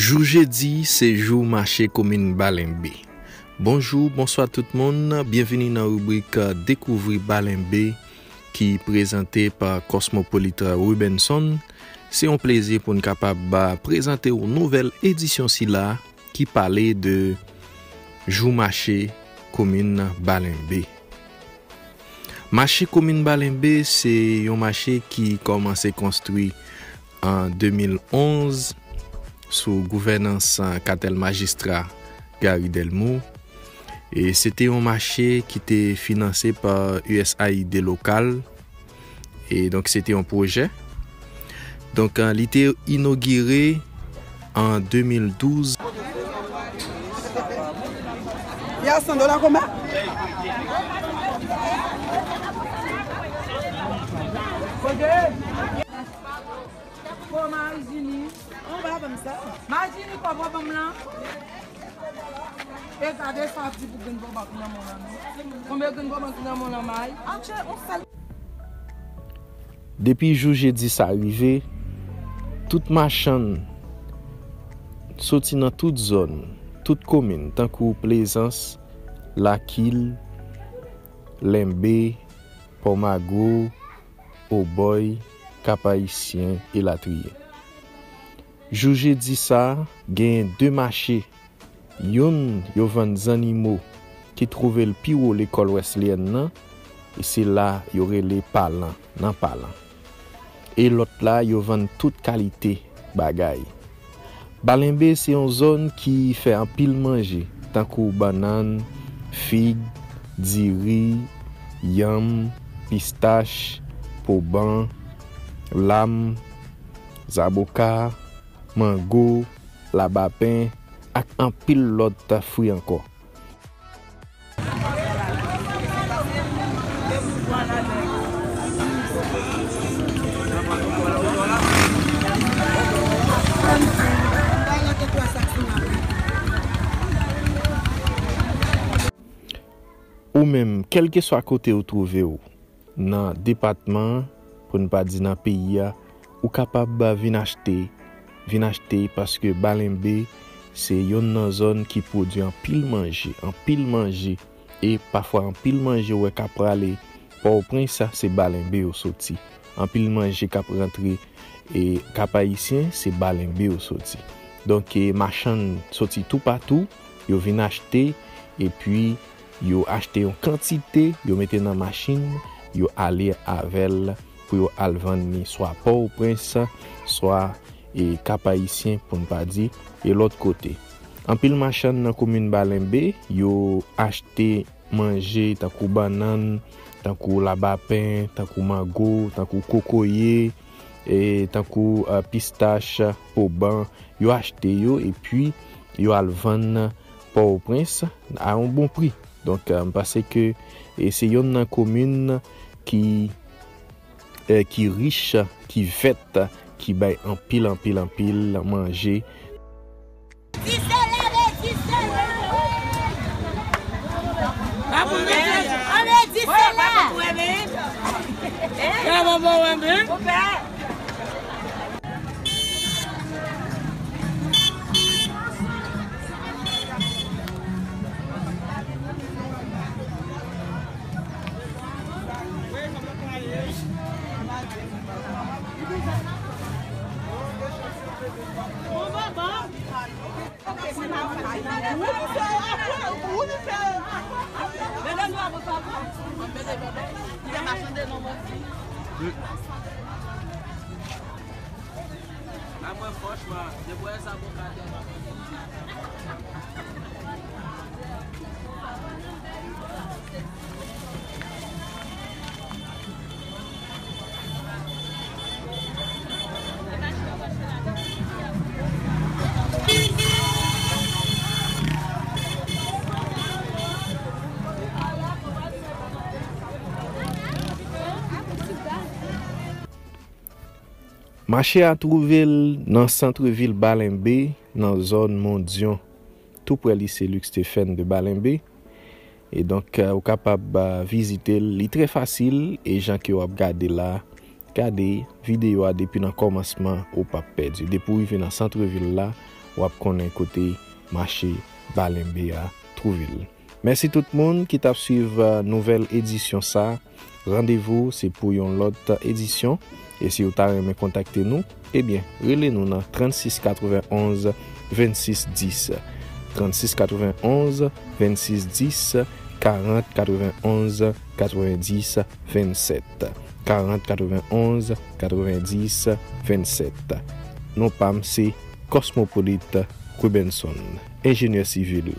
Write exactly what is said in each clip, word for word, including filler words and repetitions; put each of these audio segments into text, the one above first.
Jou jedi, se jou mache komin Balenbe. Bonjou, bonswa tout moun. Byenvini nan ribrik Dekouvri Balenbe ki prezante pa Cosmopolite Rubenson. Se yon plezi pou n kapab, a, prezante yon nouvèl edisyon sila ki pale de jou mache komin Balenbe. Mache komin Balenbe se yon mache ki kòmanse konstwi an de mil onz sou gouvènans, a, katèl majistra Gary Delmour. E se te yon mache ki te finanse pa U S A I D lokal. E donk, se te yon pwojè. Donk, a, li te inogire an de mil douz. Ya, san dola kòman? Bon, Marie Junie. An ba ban m sa. Marie Junie, kòb ou ban m lan. E gade sa ap di pou grenn bòbòk nan men w lan, non. Konbyen grenn bòbòk ki nan men w lan, Marie? Atchè, on sèl. Depi jou jedi sa rive, tout machann soti nan tout zòn, tout komin, tankou Plezans, Lakil, Lenbe, Pòmagwo, Obòy, Kap Ayisyen, elatriye. Jou jedi sa, genyen de mache. Youn, yo vann zannimo ki twouve l pi wo lekòl Wesleyèn nan, e se la yo rele Palan, nan Palan. E lòt la, yo vann tout kalite bagay. Balenbe se yon zòn ki fè anpil manje, tankou bannann, fig, diri, yanm, pistach, poban, lam, zaboka, mango, labapen, ak anpil lòt fwi ankò. Ou menm, kèlkeswa kote ou twouve w, nan depatman an, pou n pa di nan peyi a, ou kapab vin achte, vin achte paske Balenbe se yonn nan zòn ki pwodui anpil manje, anpil manje, e pafwa anpil manje ou wè k ap prale Pòtoprens, se Balenbe yo soti. Anpil manje k ap rantre, e, Kap Ayisyen, se Balenbe yo soti. Donk, e, machann soti toupatou, yo vin achte, epi yo achte yon kantite, yo mete nan machin, yo ale avè l pou yo al vann li swa Pòtoprens, swa, e, Kap Ayisyen, pou n pa di, e lòt kote. Anpil machann nan komin Balenbe, yo achte manje tankou bannann, tankou labapen, tankou mango, tankou kokoye, e tankou, e, pistach, poban, yo achte yo epi yo al vann Pòtoprens a yon bon pri. Donk, e, m panse ke, e, se yonn nan komin ki, e, ki rich, ki vèt, ki bay anpil, anpil, anpil manje. Di se la, di se la. Pa pou mete. An di se la. Pa pou mete. Pa pou mete. A mwen franchman, depi w wè sa bon katè. Mache a twouve l nan sant vil Balenbe, nan zòn Mondyon, tou prè lise Luc Stéphane de Balenbe. E donk, e, ou kapab, e, vizite l. Li trè fasil, e jan ke w ap gade la, gade videyo a depi nan kòmansman, ou p ap pèdi. Depi w rive nan sant vil la, w ap konnen kote mache Balenbe a twouve l. Mèsi tout moun ki t ap swiv, eh, nouvèl edisyon sa. Randevou se pou yon lòt edisyon. E si w ta renmen kontakte nou, ebyen, rele nou nan trannsis katrevenonz vennsis dis, trannsis katrevenonz vennsis dis, karant katrevenonz katrevendis vennsèt, karant katrevenonz katrevendis vennsèt. Non pa m se Kòsmopolit Rubenson, enjenyè sivil.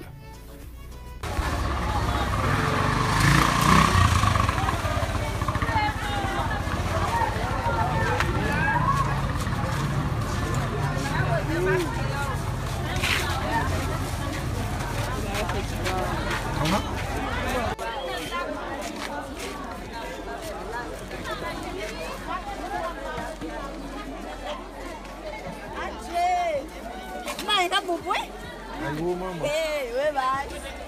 Adje! Mayi k ap bon pou mwen? Ay, gwo manman. Hey, we bay.